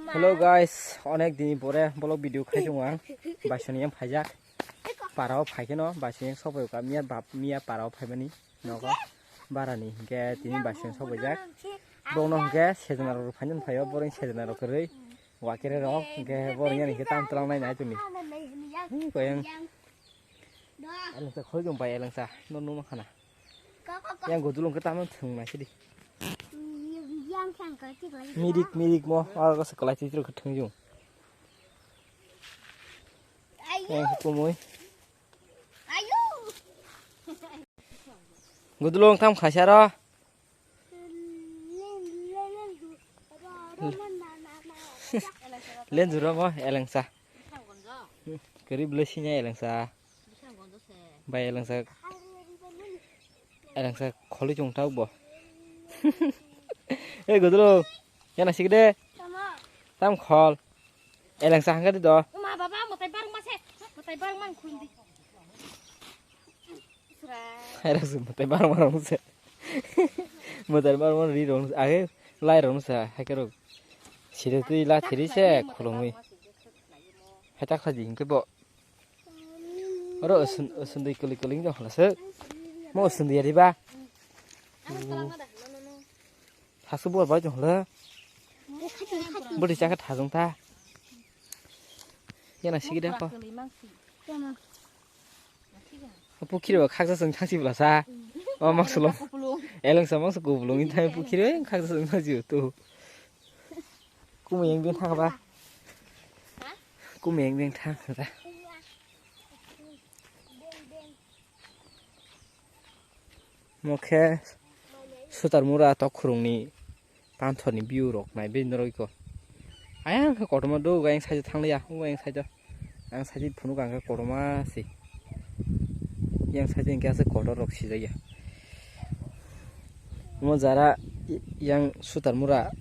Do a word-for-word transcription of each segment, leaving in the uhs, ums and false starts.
Hello guys, onek dini pore vlog video khai tongo ang. Baisoni yang phaijak. Parao phai kheno baisoni yang sopai ka miya bab miya parao phaimani nogo. Barani hingke tini baisoni sopaijak. Bono hingke sejna rok phainani phaio, boreng sejna rok kwrwi. Wakere rok hingke boreng yani hingke tam tlang nai nai tuni. Hmm, koyang. Elengsa khoi jong bai elengsa. No no khana. Yang godulung ke taman thung nai sidi. Mirik mirik mo, aro se kalai titro ke thung jong. Yang kumui. Godulung tam khaisa ro. Lenjuro mo elengsa. Kerib lesinya elengsa. Bai elengsa. Elengsa kholi chung tau bo. Eh godulung. Yana sikde. Tam khol. Elengsa hangka di do. Ma baba matai barang mase. Matai barang mang khundi. Hai rok se matai barang barang se. Matai barang barang ri rok age lai rok se hai ke rok. Sire twi la thiri se khulumui. Hai tak khaji hingke bo. Oro usun usun dui kuli kuli jong hla se. Mo usun dui ari ba. Hasu bor bai jong hla. Budi chaka thajong ta. Yana sigi da ko. Pukhiri o khaksa song thangsi bla sa. O maksulo. Eleng sa maksu kubulung in thai pukhiri o khaksa song thangsi tu. Kumuyang bin thang ba. Kumuyang bin thang da. Mo khe Sutarmura Tokhurungni panthorni view rok naibe norok iko. Ayang khe kotorma do, ayang side o thanglia, o ayang side o. Ang side phunuk ang khe kotorma se. Yang side hingke aswk kotor rok sijakya. Mo jara yang Sutarmura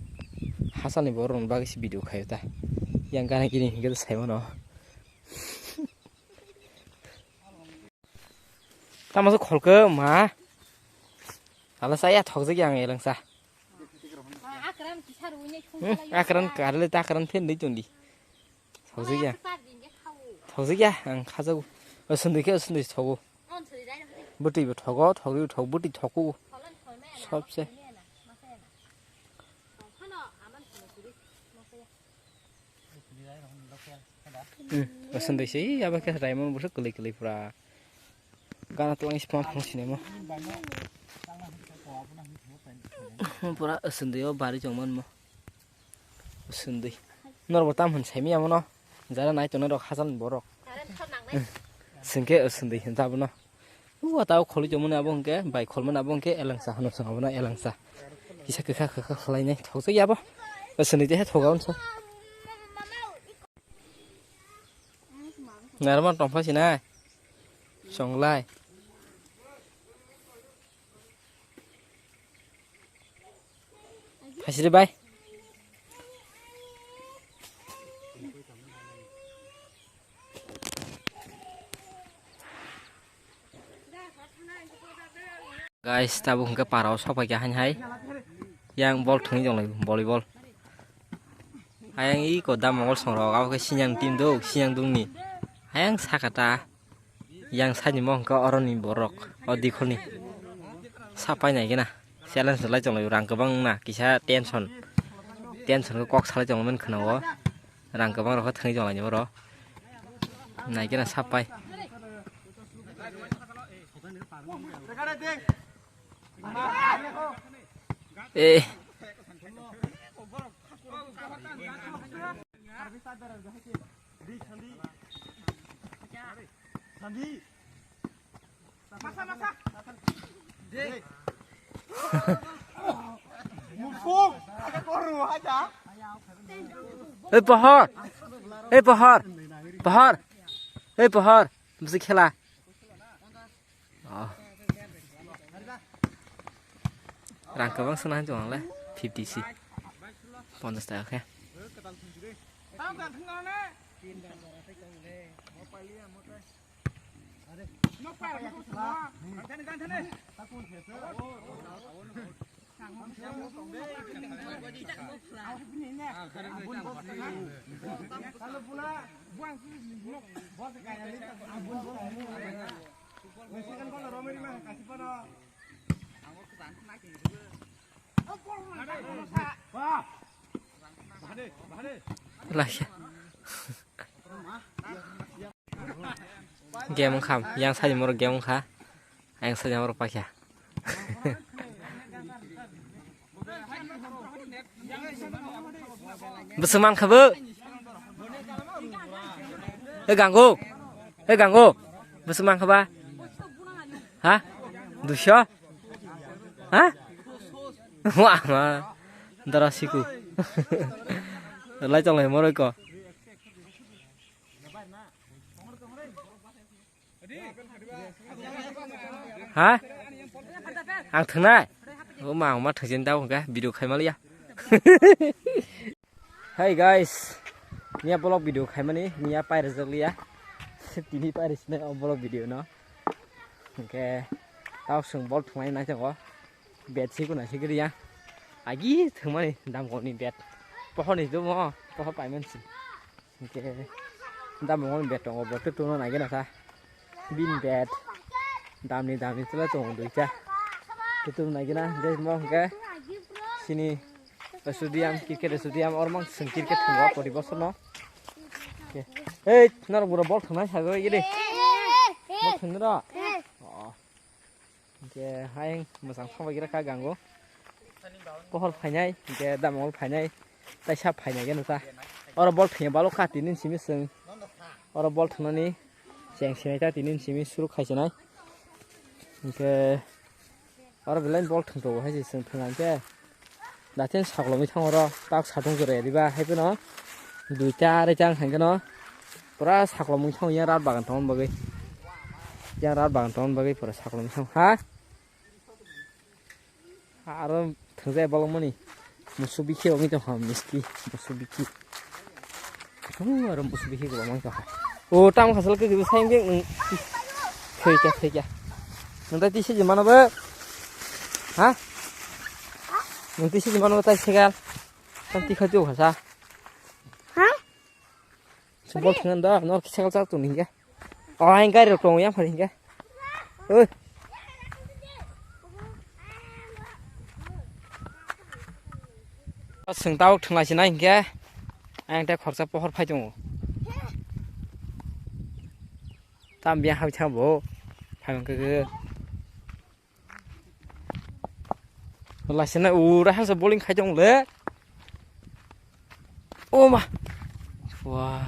hasalni borok rokni bagwi se video khaio ta. Yang gana gini hingke saimano. Tamo se kholke ma. Hala saya thokjak yang elengsa. Akran kisa ruinai sung Hmm, khalai akran ya. Karle ta akran phen dei tondi. Thokjak ya. Akran kisa ruinai khao. Thokjak ya ang khajago. O sundui khe o sundui thogo. On suri dai na. Bwtwi bo thogo, thogwi bo thog, bwtwi thogo. Tholan thoi me na, Sobse. Thoi me na, masa ya na. Hano aman thoi suri, masa ya. Hmm, aswndui se, abo khe raimon bwswk kwlwi kwlwi pura. Gana twlang se phang phang sinimo. Pura aswndui o bari chongman mo. Aswndui. Norbo tam hwn saimi amono. Jara nai tongnai rok hachal ni borok. Sengke aswndui hwn ta abono. Uwa tao kholi tongmani abo hwnkhe, bai kholmani abo hwnkhe elengsa hwnwi song abono elengsa. Kisa kwkha kwkha khlainai thokjak ya abo. Aswni tei hai thoga unsa. Narwkma tongphai sinai. Chonglai. Hasiri bai. Guys, tabuk hwnkhe parao sokphaikha haini hai. Yang bol thwngwi tonglai volleyball. Ayang iko da mongol songrok abo khe sinyang team do, sinyang dungni. Ayang sakata. Yang side ni mo hwnkhe oroni borok, o dikhorni. Sapai nai gena. Challenge lai tonglai rang kwbang na kisa tension. Tension khe kok salai tongmani khwna o. Rang kwbang rok thangwi tonglai ni oro. Nai gena sapai. Eh. Ei pohor, ei pohor, pohor, ei pohor, bisi khela. Oh. Rang kwbang swnam tong ang le fifty si. Ponchas taka khe. Laisa. Game wngkha, yang sajimoro game wngkha. Ayang sajimoro pakya. Bwswk mankha bo? E gango. E gango. Bwswk mankha ba? Ha? Duiso? Ha? Wah, ma. Dara siku. Lai tonglai moroi ko. Ha? Ang thangnai? O ma, ma thangsin tao hwnkhe video khaimaliya. Hey guys, niya vlog video khaimani, niya pairajak liya. Tini pairajak o vlog video no. Hwnkhe tao chwng bol thwngnai nai tongo. Bed sikuna sikiriya. Agi thwngmani damkolni bed. Pohorni dumo, pohor paimansi. Hwnkhe damkolni bed tongo, bo tei tongna naigena sa. Bini bed. Damni damni tula tongo duita. Tei tongna naigena, hwnkhe mo hwnkhe sini stadium, cricket stadium, oro mang chwng cricket thwngo pori bosorno. Hwnkhe, ei, norok bura bol thwngnai sago, igede. Bol thwngno ro. Oh. Hwnkhe hayung mwchang thangbai gira kha gango. Pohor phainai, hwnkhe damongol phainai, taisa phainai geno ta. Oro bol thwngya balok kha tini simi chwng. Oro bol thwngnani cheng sinai ta tini simi suruk khai sinai. Hwnkhe oro belai bol thwngthogo hai se chwng thwngya hwnkhe. Daten saklomwi thango oro, tak satung jora riba, hai phano duita areita wng khankhe no pura saklomwi thango yang rat bagan tongmani bagwi. Yang rat bagan tongmani bagwi pura saklomwi thango. Ha? Aro thwngjak bolongmani. Musu bikhi rokni tongkha misti, musu bikhi. Huu, aro busu bikhi kwbangma wngkha. O, tamo khasal khe kwbwi sayang khe nwng. Thwikya, thwikya. Nwng tai tisa je mano bo? Ha? Nwng tisa je mano bo tai segal? Tam tikha tio khasa. Ha? Subol thwngna da, no segal chak tong hingke. O, ang gari rok tong yang phar hingke. Oi. Chwng tabuk thwnglaisi nai hinkhe, ayang tei khoroksa pohor phai tongo. Tam biya hai thang bo, phai mankhe khe. Laisi nai ura halsa bowling khai tongo le. O ma. Wah.